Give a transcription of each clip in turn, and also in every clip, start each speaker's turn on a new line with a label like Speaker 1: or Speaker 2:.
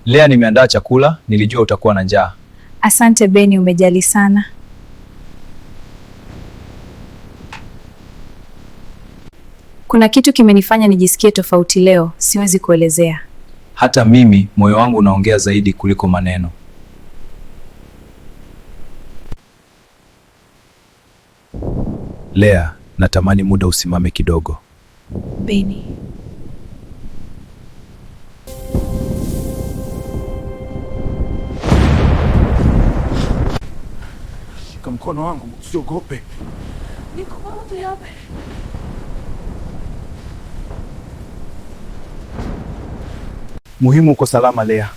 Speaker 1: Lea, nimeandaa chakula, nilijua utakuwa na njaa.
Speaker 2: Asante Beni, umejali sana. Kuna kitu kimenifanya nijisikie tofauti leo, siwezi kuelezea.
Speaker 1: Hata mimi moyo wangu unaongea zaidi kuliko maneno. Lea, natamani muda usimame kidogo.
Speaker 2: Beni,
Speaker 3: Shika mkono wangu, usiogope. Muhimu uko salama Lea.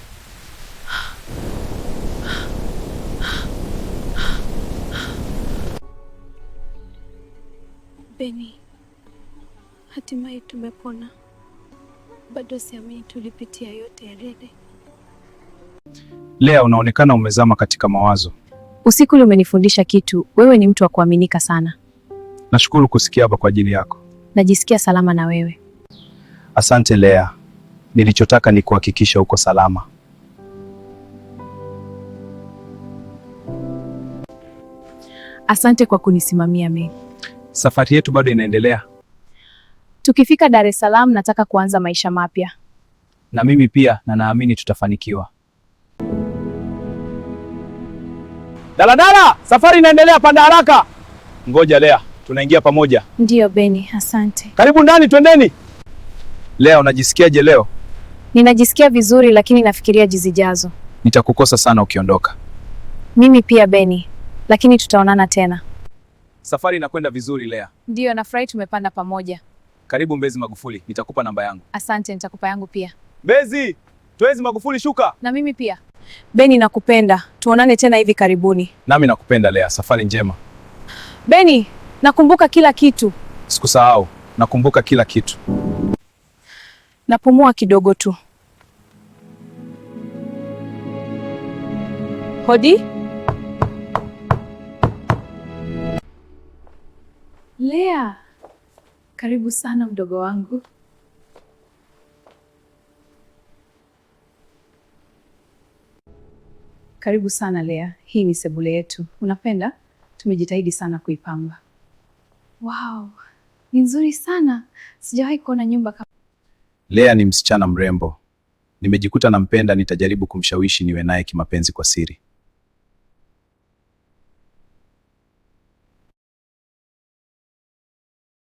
Speaker 2: Beni, hatimaye tumepona. Bado siamini tulipitia yote yale.
Speaker 1: Lea, unaonekana umezama katika mawazo.
Speaker 2: Usiku ule umenifundisha kitu. Wewe ni mtu wa kuaminika sana.
Speaker 1: Nashukuru kusikia hapa kwa ajili yako.
Speaker 2: Najisikia salama na wewe.
Speaker 1: Asante Lea. Nilichotaka ni kuhakikisha uko salama.
Speaker 2: Asante kwa kunisimamia mimi.
Speaker 1: Safari yetu bado inaendelea.
Speaker 2: Tukifika Dar es Salaam, nataka kuanza maisha mapya.
Speaker 1: Na mimi pia, na naamini tutafanikiwa. Daladala, safari inaendelea, panda haraka. Ngoja Lea, tunaingia pamoja.
Speaker 2: Ndiyo Beni, asante.
Speaker 1: Karibu ndani, twendeni. Lea, unajisikiaje leo?
Speaker 2: Ninajisikia vizuri, lakini nafikiria zijazo.
Speaker 1: Nitakukosa sana ukiondoka.
Speaker 2: Mimi pia Beni, lakini tutaonana tena.
Speaker 1: Safari inakwenda vizuri Lea.
Speaker 2: Ndiyo, nafurahi tumepanda pamoja.
Speaker 1: Karibu Mbezi Magufuli, nitakupa namba yangu.
Speaker 2: Asante, nitakupa yangu pia.
Speaker 1: Mbezi, Twezi Magufuli, shuka.
Speaker 2: Na mimi pia. Beni, nakupenda. Tuonane tena hivi karibuni.
Speaker 1: Nami nakupenda Lea, safari njema.
Speaker 2: Beni, nakumbuka kila kitu.
Speaker 1: Sikusahau, nakumbuka kila kitu.
Speaker 2: Napumua kidogo tu. Hodi? Lea, karibu sana mdogo wangu. Karibu sana Lea, hii ni sebule yetu. Unapenda? Tumejitahidi sana kuipamba. Wow, ni nzuri sana. Sijawahi kuona nyumba kama.
Speaker 1: Lea ni msichana mrembo. Nimejikuta nampenda, nitajaribu kumshawishi niwe naye kimapenzi kwa siri.